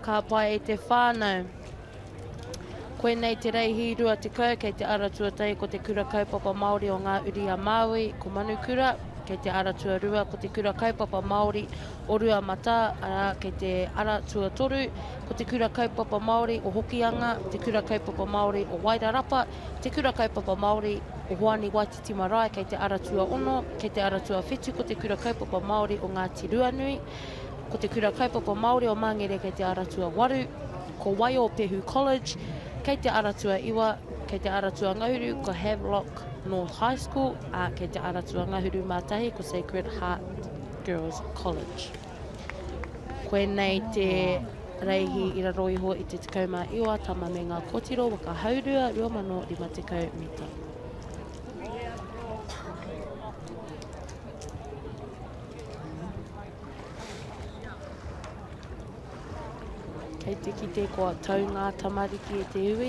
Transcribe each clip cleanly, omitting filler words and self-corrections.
Ka pai e te whānau. Koinei te reihi 20 kei te ara tuatahi ko te Kura Kaupapa Māori o Ngā Uri a Māui, ko Manukura, kei te ara tuarua ko te Kura Kaupapa Māori o Ruamatā, arā, kei te ara tuatoru ko te Kura Kaupapa Māori o Hokianga, te Kura Kaupapa Māori o Wairarapa, te Kura Kaupapa Māori o Hoani Waititi Marae kei te ara tuaono, kei te ara tuawhitu ko te Kura Kaupapa Māori o Ngāti Ruanui, Ko Te Kura Kaupapa Māori o Māngere kei te ara tuawaru, ko Waiopehu College kei te ara tuaiwa, kei te ara tuangahuru ko Havelock North High School, ā, kei te ara tuangahuru mā tahi ko Sacred Heart Girls College. Koinei te reihi i raro iho i te 19 tama me ngā kōtiro waka haurua 2050 mita. Kei te kite kua tau ngā tamariki e te iwi.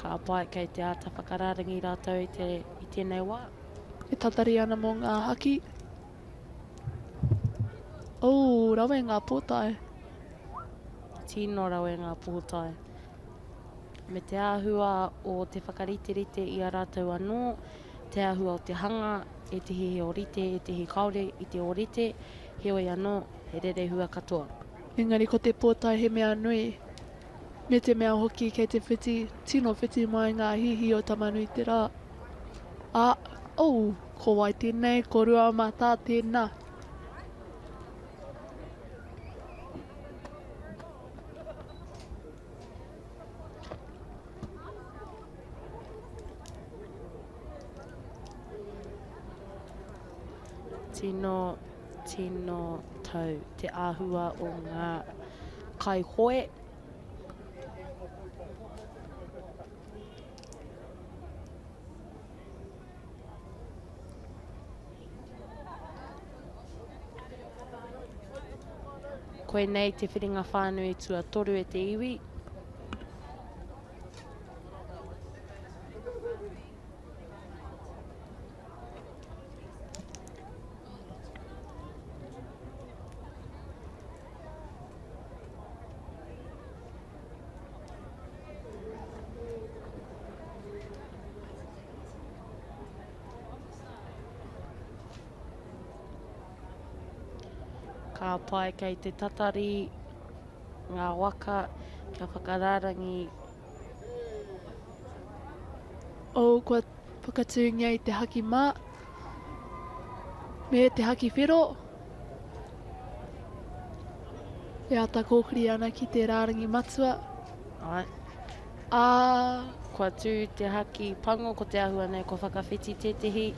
Ka pai, kei te āta whakarārangi rātou i, te, i tēnei wā. E tatari ana mō ngā haki. Oh, rawe ngā pōtae. Tino rawe ngā pōtae. Me te āhua o te whakariterite i a rātou anō, te āhua o te hanga, ētehi he ōrite, ētehi kāore i te ōrite, heoi anō, he rerehua katoa. Engari ko te pōtae he mea nui. Me te mea hoki kei te whiti, tino whiti mai ngā hihi o Tamanuiterā. Ā, oh, ko wai tēnei, ko Ruamatā tēnā. Tino, tino tau te āhua o ngā kaihoe. Koinei te whiringa whānui tuatoru e te iwi. Ka pai kei te tatari ngā waka kia whakarārangi. Oh, kua whakatūngia i te haki mā me te haki whero. E āta kōkiri ana ki te rārangi matua. Āe. Ā. Kua tū te haki pango, ko te āhua nei kua whakawhiti tētehi.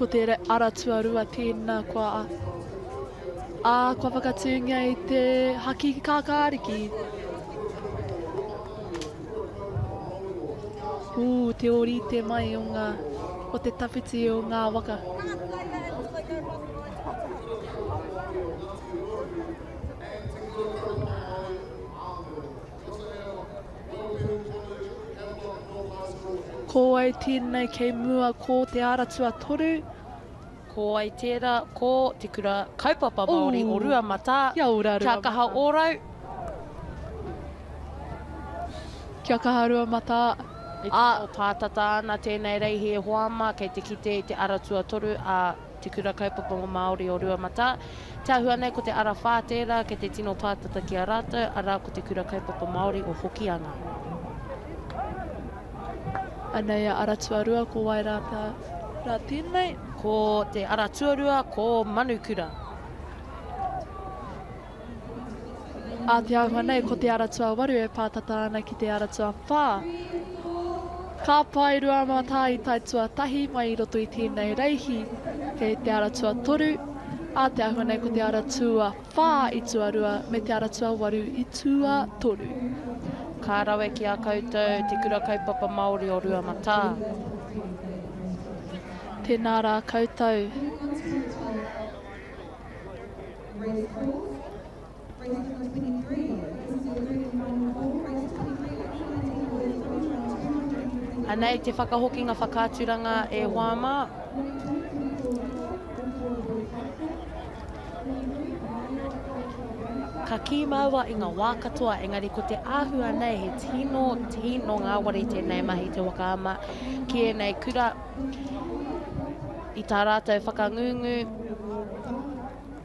Ko te ara tuarua tēnā kua ā, kua whakatūngia i te haki kākāriki. Ū, te ōrite mai o ngā, o te tawhiti o ngā waka. Ko wai tēnei kei mua ko te ara tuatoru? Ko wai tērā? Ko Te Kura Kaupapa Māori o Ruamatā. Kia ora Ruamatā. Kia kaha ōrau. Kia kaha Ruamatā. E tino pātata ana tēnei reihi e hoa mā, kei te kite i te ara tuatoru a Te Kura Kaupapa Māori o Ruamatā. Te āhua nei ko te ara whā tērā kei te tino pātata ki a rātou, arā ko Te Kura Kaupapa Māori o Hokianga. Anei a ara tuarua ko wai rā tā rā tēnei? Ko te ara tuarua ko Manukura. Ā te āhua nei, ko te ara tuawaru e pātata ana ki te ara tuawhā. Ka pai Ruamatā i tae tuatahi mai i roto i tēnei reihi kei te ara tuatoru, ā te āhua nei ko te ara tuawhā i tuarua me te ara tuawaru i tuatoru. Ka rawe ki a koutou Te Kura Kaupapa Māori o Ruamatā. Tēnā rā koutou. Anei te whakahokinga whakaaturanga e hoa mā. Ka kī māua i ngā wā katoa, engari ko te āhua nei he tino, tino ngāwari tēnei mahi te waka ama ki ēnei kura i tā rātou whakangungu.